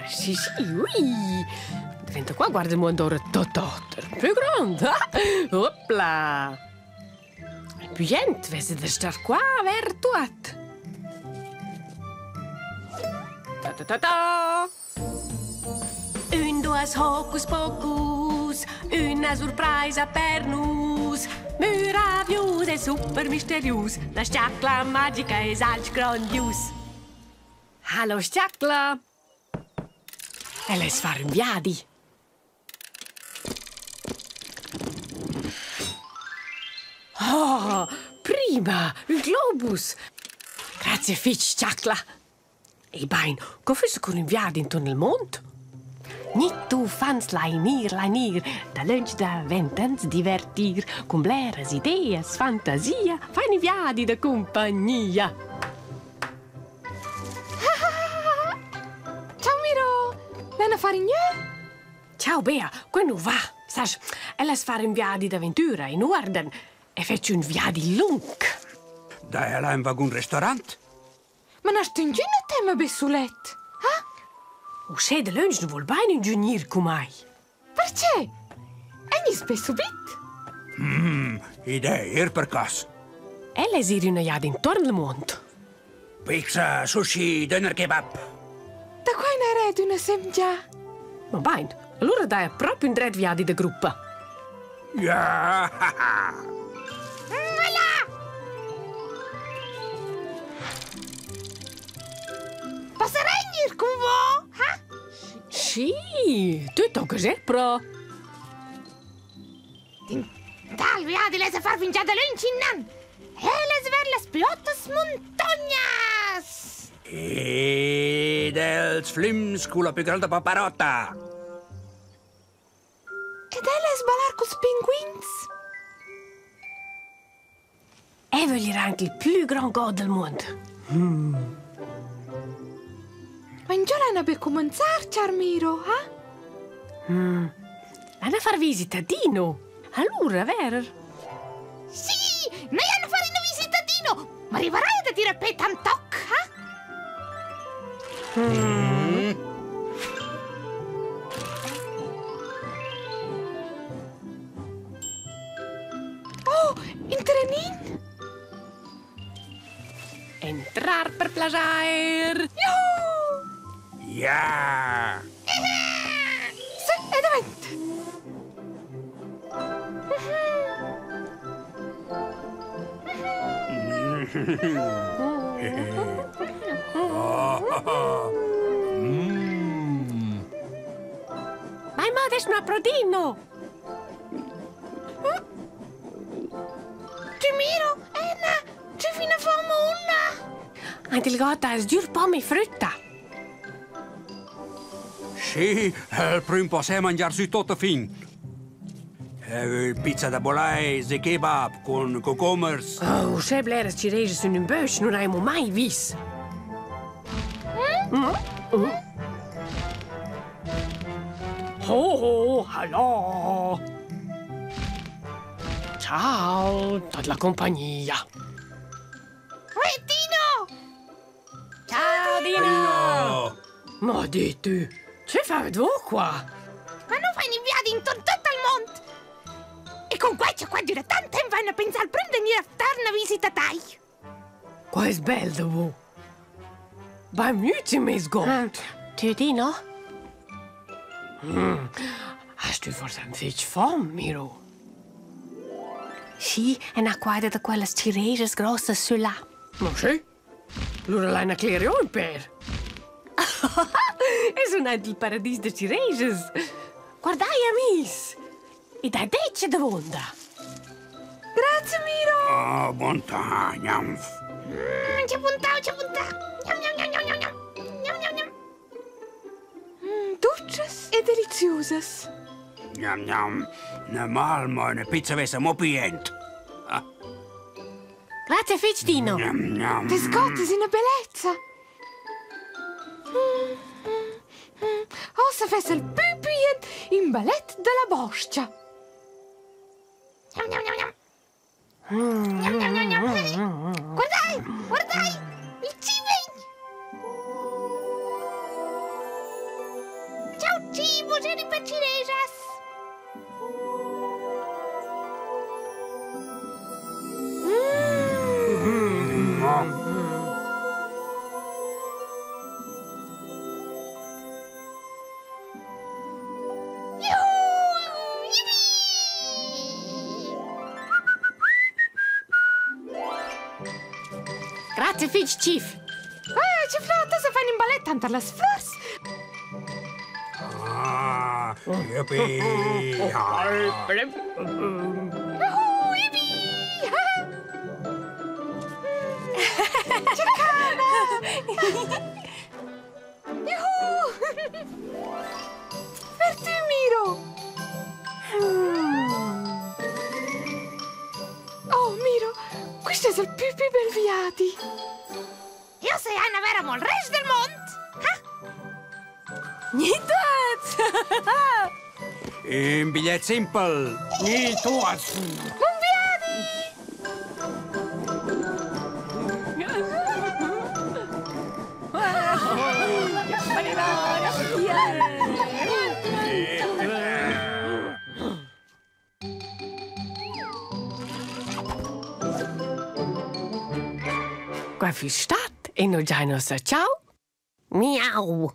Sì, sì, ui. Diventa qua guarda il mondo ora tot oter. Più grande, ah? Opla! Più gente vesse da star qua a ver tuot. Ta ta ta ta! Ün, duas hocus pocus, üna surpraisa per nus. Meravius e super misterius, la stiacla magica es alch grondius. Hallo stiacla! Ella es far ün viadi. Oh, prima, ün globus! Grazie fich, stiacla! Ebain, co füssa cun ün viadi intuorn il muond? Ni tu fans lai gnir, lai gnir, dalöntsch davent ans divertir cun bleras ideas, fantasia, fain ün viadi da cumpagnia. Ciao Miro! L'han a far in gnü? Ciao Bea, quai nu va. Sasch, ellas far ün viadi d'aventüra in uorden e fetsch ün viadi lung. Dai ella in vagun restaurant? Ma n'hast tü ingüna temma be sulet, ha? Uschè dalöntsch nu voul bain ingün gnir cun mai. Perche? Eu gniss be subit. Mm, id è eir per cas. Ella es ir üna jada intuorn il muond. Pizza, sushi, döner kebab. Da quai n'era ed üna semgia. Ma bain, allura daja propi ün dret viadi da gruppa. Ja! Passerei gnir cun vo, ha? Sì, tü toccas er pro. Tal viadi less far fingià dalönch innan. El es ver las plü otas muntognas. E dels flüms culla pü granda paparotta. Ed ella es ballar culs pinguins. Eu vögl ir aint il plü grand god del muond. Ma ingiò l'haina be cumanzar, char Miro, ha? L'haina far visita a Dino. Alura, ver? Sì, noi hanno fare una visita a Dino. Ma arriverai da dire pe tant toc, ha? Oh, in trenin! Entrar per plaschair! Juhu! Ja! Sì, e davent! Vai mo adesso no prodino! Ti miro, Anna, c'è fino a fame una! Aint il god ais dür pom e frütta. Sì, el prüm possè mangiar sü tuotta fin. Pizza da bolais e kebab cun cucumbers. Oh, uschè bleras cirejas sün ün bösch nun haimo mai vis. Mm? Mm? Ho, ho, hallo! Ciao, tot la compagnia. Uè, Dino! Ciao, Dino! Ma di tu, che fai tu qua? Ma non fai in viadi intorno tutto il mondo! E con qua c'è qua dura tanto tempo vanno a pensare al primo di venire a fare una visita a tai! Qua es bel da vo. Benvenuti in meis god. Tü Dino? Mm. Hast du forse ün fich fom, Miro? Schi, üna quaida da quellas cirejas grossas sü là. Ma schi, lura laina cler io ün pêr. Es un aint il paradis da cirejas. Guardai, amis! I dà detg davonda. Grazie, Miro! Oh, bontà, gnanf. Mm, c'è puntau, c'è puntau. Gnam, gnam, gnam, gnam, gnam. Gnam, gnam, gnam. Mm, dulces e deliziusas. Gnam, gnam. Ne mal, ma una pizza vessa mo pient. Ah. Grazie fitg, Dino. Gnam, gnam. Biscotti una bellezza. Mm, mm, mm. Ossa fess il pü pient in ballet della boscia. Gnam, gnam, gnam, gnam. Gnam, gnam, gnam, gnam. Guardai, guardai, il civegn. bugen in per cirejas. Grazie fitg, Chief. Ah, che flotta se fan in ballet tanter las flors. Ah, yippie! Ah. Juhu, yippie! Che cana! Juhu! Per te, Miro! Oh, Miro, questo è il più più bel viadi. Io sei Anna vera mol rest del mond. Ha? Ni tuots! Ün bigliet simpel. Ni tuots. Bun viadi! Qua füss stat e nu giain uossa ciao. Miau.